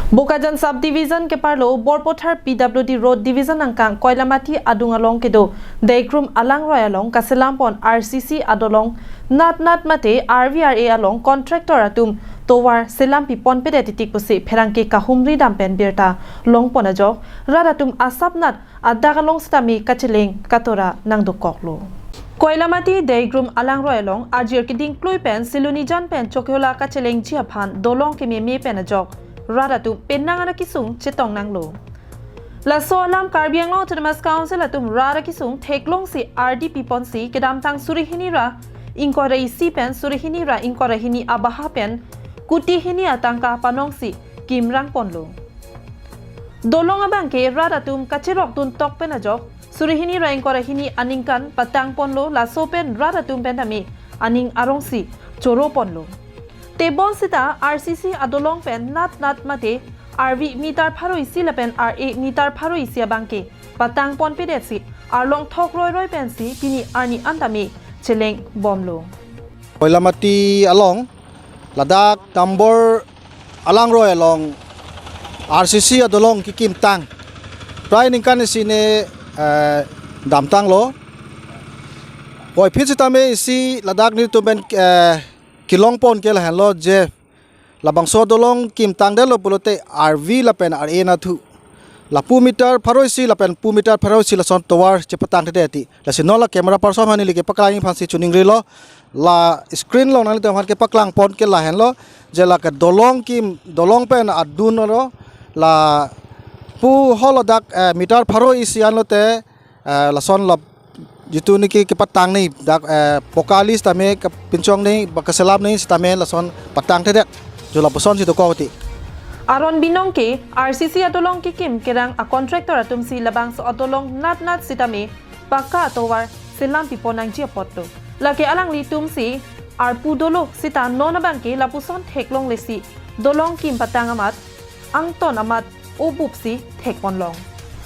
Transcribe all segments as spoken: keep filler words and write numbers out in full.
Bokajan Sub Division keparlo Borpathar P W D Road Division angkang Koilamati adung along kedo Deikrum Alangroi along kaselam pon R C C adolong nat nat mate R V R A along contractor atum tovar selam pipon pedet titik pusi pherangke kahumri dam pen birta long pon ajok rat atum asap nat adak along sitame kacheleng katora nangdokoklo. Koilamati Deikrum Alangroi along ajir keding klui pen Silonijan pen Chokiola kachelengji aphan dolong kememe pen ajok rat atum penang adak kesung chetong nanglo. Laso alam Karbi Anglong Autonomous Council atum rat akesung theklongsi ardi piponsi kedamtang suri hini ra ingkoi ra isi pen suri hini ra ingkoi ra hini abaha pen kuti hini atangka panongsi kimrang ponlo. Dolong abangke rat atum kacherok dun tok pen ajok suri hini ra ingkoi ra hini aningkan patang ponlo, laso pen rat atum pen tame aning arongsi choro ponlo. Tebon sita R C C adolong pen nat nat mate arvi meter pharo isi lapen R A meter pharo isi abangke patang pon pedetsi arlong thok roi roi pensi pini arni an tame cheleng bomlo. Koilamati along ladak Tambor Alangroi along R C C adolong kekimtang prai ningkan isi ne, eh, damtanglo. Koiphit sitame isi ladak nelitum pen, eh, kelong pon ke lahenlo je labangso adolong kimtangdetlo pulote R V lapen R A nathu. Lapu meter pharo isi lapen pu meter pharo isi lason tovar chepatangthedet ti. Lasi non la camera person aphan neli kepaklang aphansi choningrilo. La screen along nanglitum aphan kepaklang pon ke lahenlo. Je la kedolong kim, dolong pen adun aro. Lapu hol ladak, eh, meter pharo isi anlote, eh, lason la jitu niki kepatang ni dak, eh, pokali sitame kepinchong ni ba keselam ni sitame lason patangthedet. Jo lapusonsi dokok ti. Aron binong ke R C C adolong kekim kerang a contractor atumsi labangso adolong nat nat sitame pakka atovar selam pipon nangji apotlo. Lake alanglitumsi arpu dolo sita non abangke lapuson theklonglesi dolong kim patang amat angton amat obupsi thekponlong.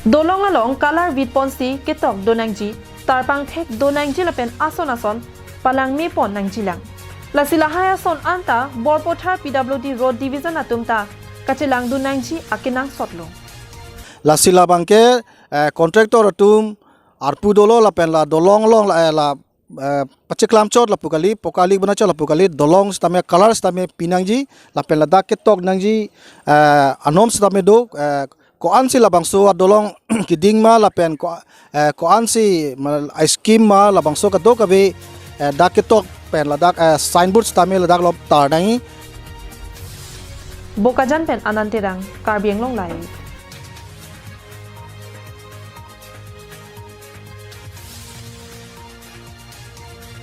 Dolong along color vit ponsi ketok do nangji, tarpang thek do nangji lapen ason ason palangme pon nangjilang. Lasi lahai ason anta Borpathar P W D Road Division atum ta kachelang dun nangji akenangsotlo. Lasi labangke, eh, contractor atum arpu dolo lapen la dolong along la, eh, la, eh, pacheklam chot lapu kali, pokali bana chot lapu kali, dolong sitame color sitame pinangji, lapen ladak ketok nangji, eh, anom sitame do, eh, ko-ansi labangso adolong keding ma lapen ko, eh, ko-ansi ma, ice cream ma labangso kadokave, eh, dak ketok pen ladak, eh, signboard sitame ladak lo tar nangji. Bokajan pen Anand Terang, Karbi Anglong Live.